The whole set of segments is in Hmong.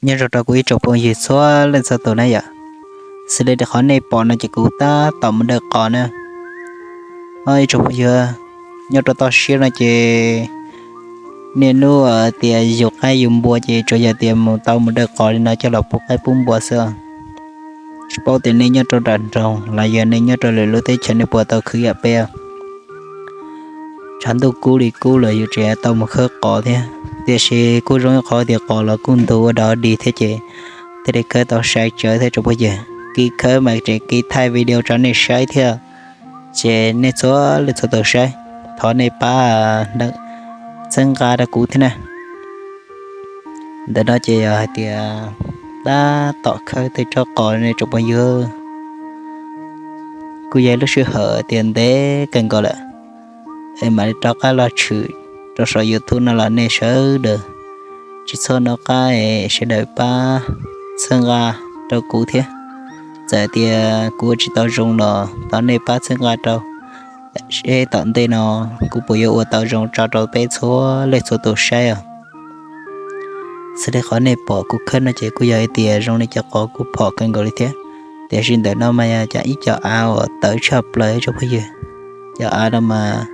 Nyob zoo rau kuv ib tsoom phooj ywg txhua leej txhua tus na yom. Xws li qhov nej pom no ces kuv tab tom mus dawj qos na. Ib tsoom phooj ywg, nyob rau toj siab no ces niaj hnub tias yug qaib yug npua ces tsuas yog tias mus tau mus dawj qos li no coj los pub qaib pub npua xwb. Tsis paub tias nej nyob rau nram nroog los yog nej nyob rau lwm lub teb chaws nej puas tau khwv yam peb. Tshav ntuj kub li kub los yus tseem tau mus khawb qos thiab, tiam sis kuj zoo ib qhov tias qos los kuj ntug ua dog dig thiab ces thiaj li khawb tau sai tsawv thiab tsoom phooj ywg. Kev khawb mas tseem kev thaij video rau nej saib thiab, ces nej txhua leej txhua tus saib, thov nej pab txhawb nqa rau kuv thiab na. Ntawm no ces yog hais tias tab tom khawb tej tsob qos ne tsoom phooj ywg, kuj yog lub sij hawm tias ntev kawg nkaus lawm es mam li rov qab los tshwm rau saum YouTube no los nej sawv daws tsis txhob nco qab sawv daws pab txhawb nqa rau kuv thiab. Txawm tias kuv ua tsis tau zoo los thov nej pab txhawb nqa rau, seb tom ntej no kuv puas yuav ua tau zoo tso rau peb txhua leej txhua tus saib os. Xws li qhov nej pom kuv khawb no ces kuj yog hais tias zoo li cov qos kuj phom kawg nkaus li thiab, tiam sis ntawm no mas yog cov ib co av uas tawv tshaj plaws tsoom phooj ywg. Cov av no mas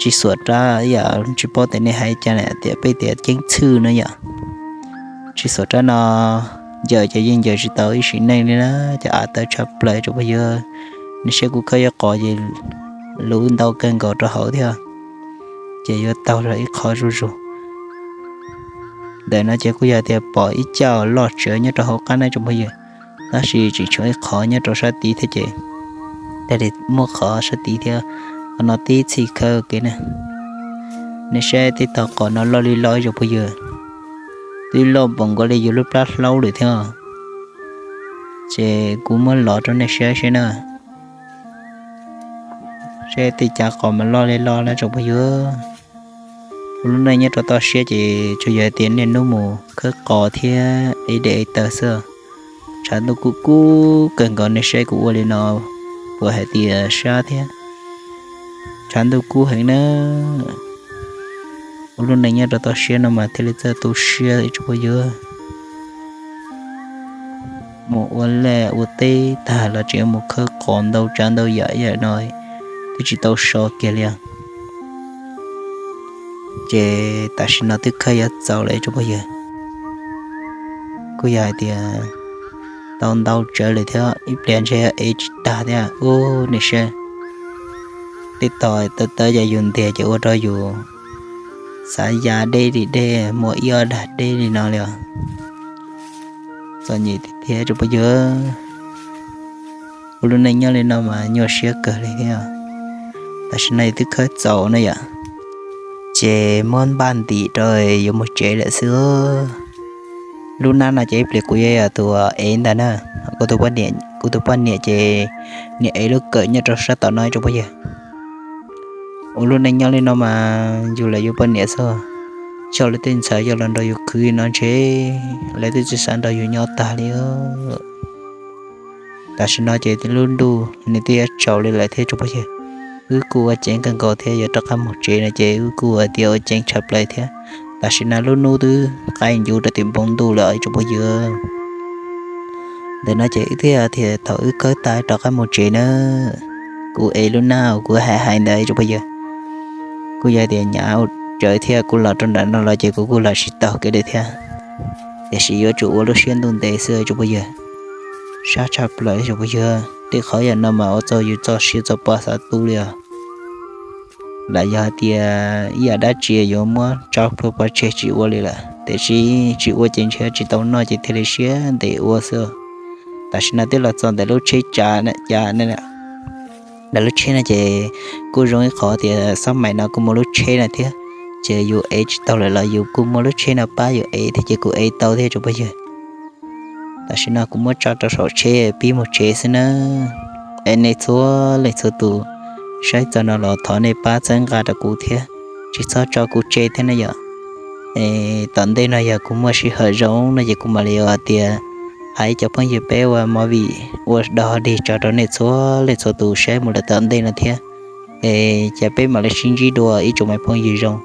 tsis xuam rab ib yam tsis paub tias nej hais cas na tias peb tias ceeb txhwj no yom. Tsis xuam rab no ncaws ces yeej ncaws tsis tau ib sim neej li na, cov av tawv tshaj plaws tsoom phooj ywg. Nej saib kuv khawb yuav qos ces luv ntau kawg nkaus rau hauv thiab, ces yuav taug ib qho zuj zus. Ntawm no ces kuj yog tias pom ib co loj tsawv nyob rau hauv qab na tsoom phooj ywg, tab sis tseem tshuav ib qho nyob rau sab tid thiab ces thiaj li muab qhov sab tid thiab. Qhov no tib txhij khawb kev na. Nej saib tej tog qos no loj li loj tsoom phooj ywg, twb loj npaum nkaus li yus lub plab hlaub lawm thiab. Ces kuv muab lov rau nej saib seb na. Saib tej cav qos mas loj li loj na tsoom phooj ywg. Kuv lub neej nyob rau toj siab ces tsuas yog tias niaj hnub mus khawb qos thiab ev dej ev taws xwb. Tshav ntuj kub kub kawg nkaus, nej saib kuv ua li no puas hais tias sab thiab. Tshav ntuj kub heev na. Kuv lub neej nyob rau toj siab no mas thiaj li txawj tu siab ib tsoom phooj ywg. Mus ua liaj ua teb tag los tseem mus khawb qos ntau tsav ntau yam ib yam no twb tsis tau so kiag li. Ces tam sim no twb khawb yuav txaus lawm ib tsoom phooj ywg. Kuj yog hais tias tau ntau tsawv lawm thiab, ib pliag ntshe ev tsis tag thiab ub nej saib. Tej tog tawv tawv ces yus ntiag ces ua rau yus xav ya deb li deb, muaj ib ob dag deb li no li os. Txom nyem tiag tiag tsoom phooj ywg. Kuv lub neej nyob li no mas nyuaj siab kawg li thiab. Tam sim no twb khawb txaus no yom, ces muab npaj ntim rau yuav mus tsev lawm xwb. Lub hnab no ces ib pliag kuv yuav yog tus ev ntag na. Kuv tus poj niam ces niam ev lub kawm nyob rau sab tom no ib tsoom phooj ywg. Ua lub neej nyob li no mas yus lam yuav poj niam xwb, coj lawv tej ntxhais coj los nrog yus khwv no ntshe lawv twb tsis xav nrog yus nyob tag li. Tam sim no ces lub ntuj nws twb yuav tsaus li lawm thiab tsoom phooj ywg. Wb kuj ua ceev kawg nkaus thiab, yuav rov qab mus tsev no ces wb kuj ua tias ua ceev tshaj plaws thiab. Tam sim no lub hnub twb qaij ncuv rau tim npoo ntuj lawm ib tsoom phooj ywg. Ntawm no ces wb twb yog tias thaum wb khawb tas rov qab mus tsev na, kuv ev lub hnab uas kuv hais hais ntawd ib tsoom phooj ywg. Kuj yog tias hnyav tsawv thiab, kuv los rau nram no los ces kuv kuj los tsis taus kev li thiab. Tiam sis yuav tsum ua lub siab ntuj ntev xwb ib tsoom phooj ywg. Sab tshaj plaws ib tsoom phooj ywg, tej qhov yam no mas ua txog yus txoj sia txoj pa xav tu li os. Lam yog hais tias ib yam dab tsi yuav muab tso plhuav pov tseg tsis ua li lawm, tiam sis tsis ua ces ntshe tsis tau noj ces thiaj li siab ntev ua xwb. Tam sim no twb los txog ntawm lub tsheb cav ntawm lub tsheb no ces kuj zoo ib qhov tias xab mais no kuj muaj lub tsheb no thiab, ces yus ev tsis tau lawm los yus kuj muaj lub tsheb no pab yus ev thiab ces kuv ev tau thiab tsoom phooj ywg. Tam sim no kuv muab tso rau saum tsheb pib mus tsev xwb na. Es nej txhua leej txhua tus saib txog no los thov nej pab txhawb nqa rau kuv thiab, tsis txhob tso kuv tseg thiab na yom. Es tom ntej no yog kuv muaj sij hawm zoo no ces kuv mam li ua tias hais cov phooj ywg peb ua movie ua dog dig tso rau nej txhua leej txhua tus saib mus lawm tom ntej no thiab. Es ces peb mam li sib ntsib dua ib tsoom me phooj ywg zoo.